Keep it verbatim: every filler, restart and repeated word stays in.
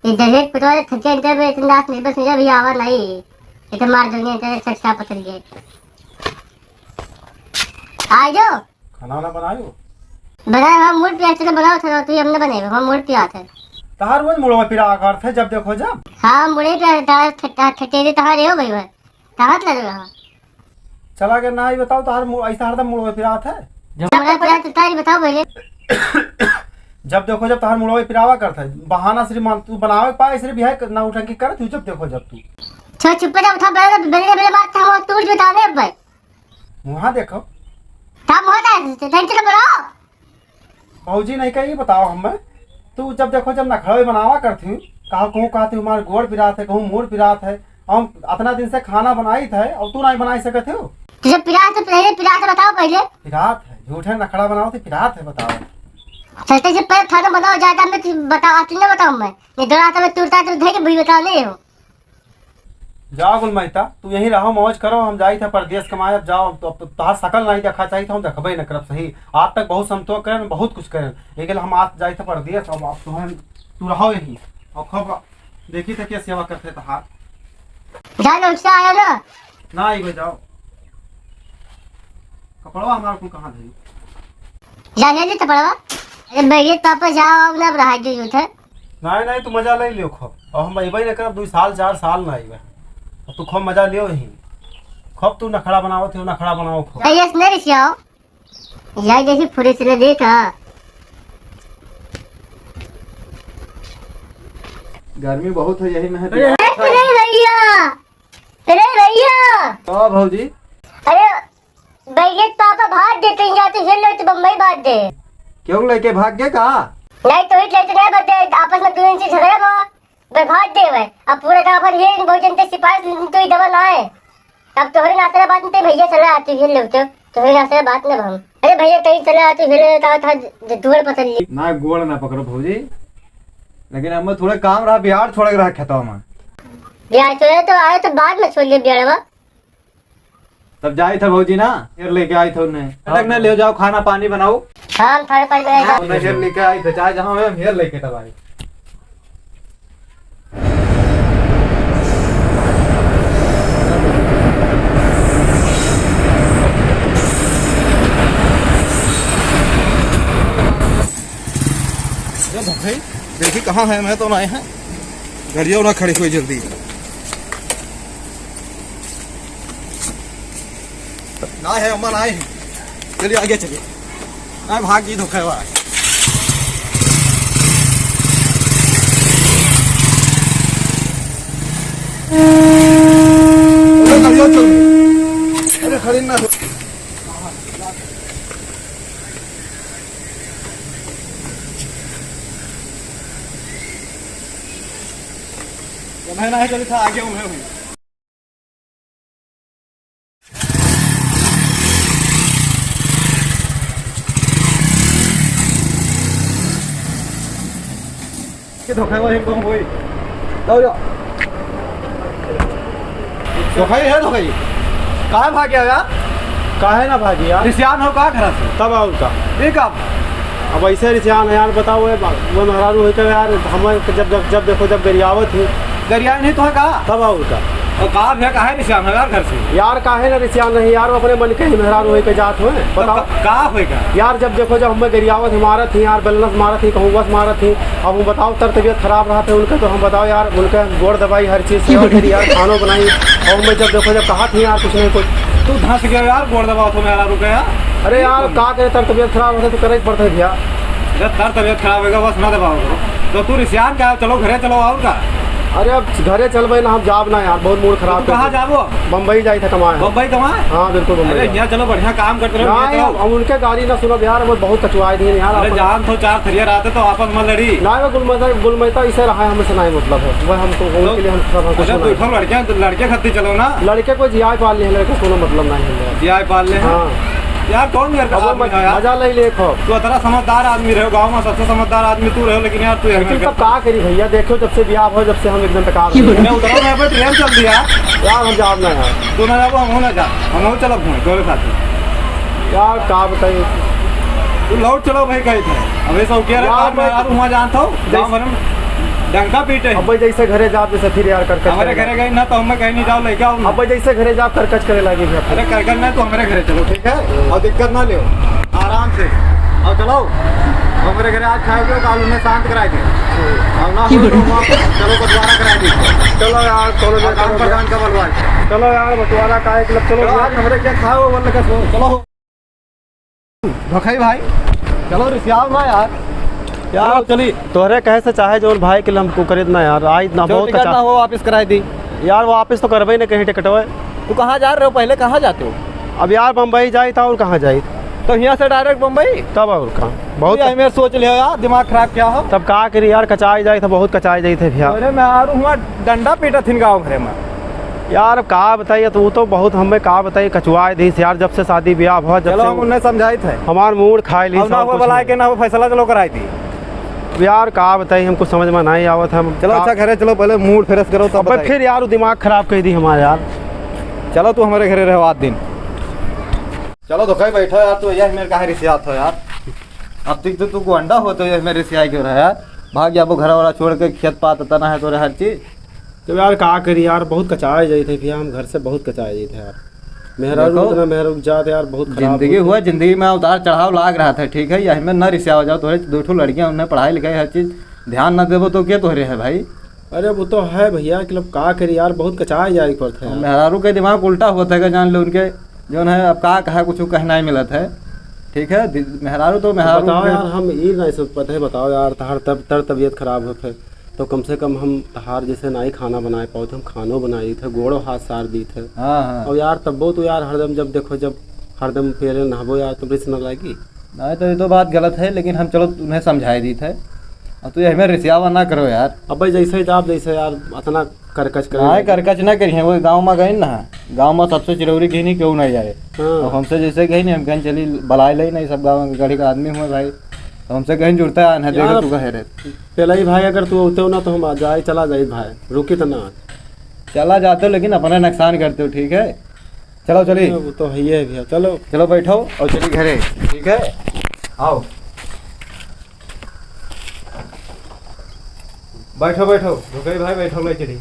ये दहेज पटवा दे, थके अंदर में इतना नाश नहीं, बस मेरा भी आवा नहीं। ये तो मार देंगे, इतना अच्छा पकड़ के। आ जाओ। खाना वाना बनायो? बनाए, हम मूड़ पिया, चलो बनाओ, चलो, तू ही हमने बनाए, हम मूड़ पिया थे। तहार रोज मुड़वा पिरा आकार थे, जब देखो जब। हाँ, मुड़े पिया, तहार ठ-, ठ-, ठठेरे तहार हो गई है। कहाँ चल रहा? चला के ना ही बताओ, तहार मु-, ऐसा हरदम मुड़वा पिरात है। जब मुड़वा पिरात है, तारी बताओ पहले। जब देखो जब तहार मुड़वा पिरावा करत है, बहाना श्रीमान तू बनावे के पाए, सिर्फ यह नौटंकी करत तू, जब देखो जब तू। छो चुप रह, उठा, बेले, बेले, बेले मार, हम तू बता दे अब भाई। मुहा देखो। तब मुहा देखो, ढंग से तो बोलो। भौजी नहीं कही, बताओ हमें, तू जब देखो जब नखड़वे बनावा करती हूँ, कहा कहूँ कहती हूँ हमारे गोड़ पिरात है, कहूँ मोर पिरात है, हम अतना दिन से खाना बनाई थे और तू नहीं बनाई सकत हो। तुझे पिरात है, पहले पिरात है, बताओ पहले। पिरात है, झूठे नखड़ा बनाओ तो पिरात है, बताओ। चलते से पहले खाना बनाओ, ज्यादा मत बताओ, अतने बताओ मैं। नहीं, दो रात में तुरता तो धै के भी बताओ नहीं हो। जाओ गुलमैता, तू यहीं रहो, मौज करो, हम जाई थे परदेस कमाए, अब जाओ, तो अब तो तहार सकल नहीं देखा चाहिए, तो हम देखबे न करब सही। आज तक बहुत संतोष करें, बहुत कुछ करें, लेकिन हम आज जाई थे परदेस, अब, अब तुम्हें, तू रहो यहीं, और खूब देखी थे क्या सेवा करते तहार। जान हमसे आया ना? ना आई बे, जाओ। कपड़वा हमारा कुल कहाँ धरी? जाने दे कपड़वा। अरे बैठे तो आप जाओ, अब ना रहा जो थे। नहीं, नहीं, तू मजा ले लियो खूब। और हम अइबे न करब, दुई साल, चार साल ना अइबे। और तू खूब मजा लियो ही। खूब तू नखड़ा बनावत हो, नखड़ा बनाओ खूब। अरे यस नहीं रिसियाओ। यार जैसी फुर्सत ले देखा। गर्मी बहुत है, यही में है। अरे, अरे भैया, अरे भैया। का भौजी? अरे भैया, पापा भाग देते हैं, या तो ये लो तो बम्बई भाग दे। क्यों लेके भाग गए का? नहीं तो ही लेते नहीं बदे, आपस में दो दिन से झगड़ा हुआ, मैं भाग दे भाई। अब पूरा गाँव भर ये बहुत जनते सिपाही तो ही दवा ना है। अब तोहरे नाते बात नहीं भैया, चला आती है लो तो, तोहरे नाते बात ना हम। अरे भैया, कहीं चला आती है, था, था, दुआर पतल ली। ना गोड़ ना पकड़ो भौजी, लेकिन हमें थोड़ा काम रहा, बिहार छोड़े के रहा खेतवा में। बिहार छोड़े तो आए तो बाद में छोड़ लिए बिहारवा। तब जाई था भौजी ना, फिर लेके आई था उन्हें। अटक ना ले जाओ, खाना पानी बनाओ। हाँ, हम थारे पास में हाँ, उन्हें फिर लेके आई था, चाहे जहाँ हो, हम फिर लेके तब आई। ये भखई, देखी कहाँ है, मैं तो ना आए हैं। गाड़ियों ना खड़ी हुई जल्दी। ना है, अम्मा ना आए हैं। चलिए आगे चलिए। ना भाग गई धोखे वाला। अरे गाड़ियों चल। अरे खड़ी ना। ये भाई ना है, चलिए था आगे हूँ, मैं हूँ। के धोखा हुआ, एक बम हुई। जाओ, जाओ। धोखा ही है, धोखा ही। कहाँ भाग गया यार? काहे ना भागी यार? रिसियान हो का घर से? तब और का? ये का? अब ऐसे रिसियान है यार, बताओ, वो, वो मेहरारू होई तो यार, हम जब, जब, जब देखो, जब गरियावत ही। गरिया नहीं तो है का? तब और का? और का भैया, काहे रिसियान हो यार घर से? यार, काहे ना रिसियान नहीं यार, वो अपने मन के ही मेहरारू होई के जात हुए। तो बताओ। का, का होई का? यार, जब देखो, जब हमें गरियावत ही, मारत ही यार, बल्लस मारत ही, कहूँवस मारत ही। अब हम बताओ, तर तबियत खराब रहत है उनके, तो हम बताओ यार, उनके गोड़ दबाई, हर चीज सेवा करी यार, खानो बनाई। और मैं जब देखो, जब कहा थी यार, कुछ नहीं कुछ। तू धंस गया यार, गोड़ दबाओ तो मेरा रुके यार। अरे यार, का करे, तर तबियत खराब होता तो करे ही पड़ता है भैया। जब तर तबियत खराब होगा, बस ना दबाओ करो। तो तू रिसियान क्या, चलो घरे चलो, और का? अरे अब घरे चलबे ना, हम जाब ना यार, बहुत मूड खराब तो तू कहाँ है। जाबो? बम्बई जाई था कमाए। बम्बई कमाए? हाँ, बिल्कुल बम्बई अरे जाई। यहाँ चलो, बढ़िया काम करते रहो, ना यहाँ यार, चलो। हम उनके गाली ना सुनब यार, वो बहुत कचुआए दिए यार, अरे अपन जान थो, चार थरिया रहते तो आपस में लड़ी। ना, वो गुलमैता, गुलमैता इसे रहा है, हमसे ना ही मतलब है, वह हमको, तो उनके लिए हम सब, हम कुछ अरे ना तो है। उठो, लड़के, लड़के खत्ती चलो ना। लड़के को जियाए पाल लिए, लड़के से कोनो मतलब नहीं है। जियाए पाल ले। हाँ। यार, कौन मेरे का अब वो आदमी मज-, है यार? मजा ले ले खूब। तू अतरा समझदार आदमी रहो, गाँव में सबसे समझदार आदमी तू रहो, लेकिन यार, तू एक लेकिन मिनट तब का करी भैया, देखो, जब से ब्याह हो, जब से हम एकदम बेकार हो गए। मैं उतरा, मैं पे ट्रेन चल दिया। यार, हम जाब ना यार। तू ना जाबो, हम ना जा, हम चलब हुए, तोरे साथ। यार, का बताइए। तू लौट चलो भाई, कही थे। अब ये सब कह रहे, यार, यार, मैं यार, वहाँ जानता हूँ, गाँव भर में। डंका पीटे। अब भाई जैसे घरे जाब, जैसे फिर यार करकच हमरे करे घरे लागे। गई ना तो हमें कहीं नहीं जाओ, लेके आओ ना। अब भाई जैसे घरे जाब, करकच करे लागे भैया। अरे करकच ना, तो हमरे घरे चलो, ठीक है? और दिक्कत ना लियो, आराम से। और चलो, हमरे घरे आज खाए पियो, काल उन्हें शांत कराए दे। और ना हो तो वहाँ चलो बंटवारा कराए दे। चलो यार, चलो और यार, राम चलो प्रधान यार। का बलवा। चलो यार, बंटवारा का एक लग, चलो चलो यार। आज हमरे क्या खाओ, बोल के सो, चलो। धोखाई भाई, चलो रिसियाओ ना यार। यार, चलो, चली। तोहरे कहे से चाहे जौन भाई के हमको करे ना यार, आज ना चलो, बहुत टिकट कचा। ना हो, वापस कराई दी। यार, वापस तो करबे नहीं कहीं टिकटवे। तू कहाँ जा रहे हो? पहले कहाँ जाते हो? अब यार, बम्बई जाई था और कहाँ जाई? तो यहाँ से direct बम्बई? तब और का? बहुत तू यही मेरे सोच लियो यार, दिमाग खराब क्या हो? तब का करी यार, कचाई जाई था, बहुत कचाई जाई थे भैया। अरे, मैं आ रहा हूँ, डंडा पीटा थिन गाँव घरे में। यार, अब का बताई, तो वो तो बहुत हमें का बताई, कचुआए दीस यार, जब से शादी ब्याह हुआ, जब चलो, से हम उन्हें समझाई थे। हमार मूड खाए ली अब ना सब हो कुछ बुलाए नहीं। के ना हो फैसला, चलो कराई दी। अब यार, का बताई, हमको समझ में नहीं आवत है, हम चलो, का अच्छा, घरे चलो, पहले मूड फ्रेश करो, तब अबे बताई। फिर यार, वो दिमाग खराब कर दी हमारे यार। चलो, तू हमारे घरे रहो आध दिन। चलो, तो कहीं बैठो यार, तू यह मेरे कहाँ रिसियात हो यार। अब तक तो तू गोंडा हो, तो यह मेरे रिसियाई क्यों रहा यार? भाग जाबो घर वाला छोड़ के, खेत पात तना है तोरे हर चीज। तो यार, का करी यार, बहुत कचाए जाई थे भैया, हम घर से बहुत कचाए जाई थे यार। मेहरारू देखो, इतना मेहरारू जात यार, बहुत खराब जिंदगी होत है। हुआ, जिंदगी में उतार चढ़ाव लाग रहा था, ठीक है? यही में न रिसियावा जाओ, तोहरे दो ठो लड़कियां, उन्हें पढ़ाई लिखाई हर चीज ध्यान न देबो तो के तोहरे है भाई? अरे वो तो है भैया, कि अब का करी यार, बहुत कचाए जाए पड़त है यार। मेहरारू के दिमाग उल्टा होत है, जान लो उनके, जौन है, अब का कहा, कुछ कहना ही मिलत है, ठीक है? दि-, मेहरारू तो मेहरारू बताओ के यार, हम ई नहीं समझ पाते हैं, बताओ यार, तहार तब तर तबीयत खराब होत है, तो कम से कम हम तहार जैसे नाई खाना बनाए पाओ थे, हम खानो बनाई थे, गोड़ो हाथ सार दी थे। हाँ, हाँ। और यार, तब्बो तो यार, हरदम जब देखो, जब हरदम पेरे नहबो यार, तो रिस न लागी। नहीं, तो ये तो बात गलत है, लेकिन हम चलो उन्हें समझाई दी थे। अब तू यही में रिसियावा ना करो यार। अब भाई, जैसे ही जाब, जैसे यार, अतना करकच करे नहीं, लगे। करकच ना करिए, वो गाँव में गए ना, गाँव में सबसे चिरौरी घिनी क्यों नहीं जाए। हाँ। अब हमसे जैसे गई नहीं, हम कहीं चली बलाए ले नहीं, सब गाँव के गढ़ी का आदमी हुए भाई, तो हमसे कहीं जुड़ता है ना, यार, देखो तू कहे रे। पहले ही भाई, अगर तू होते हो ना, तो हम आ जाए, चला जाए भाई, रुकी तो ना। चला जाते हो, लेकिन अपना नुकसान करते हो, ठीक है? चलो, चली। वो तो है ही है भैया, चलो। चलो, बैठो और चली घरे, ठीक है? आओ। बैठो, बैठो, रुको भाई, बैठो, ले चली।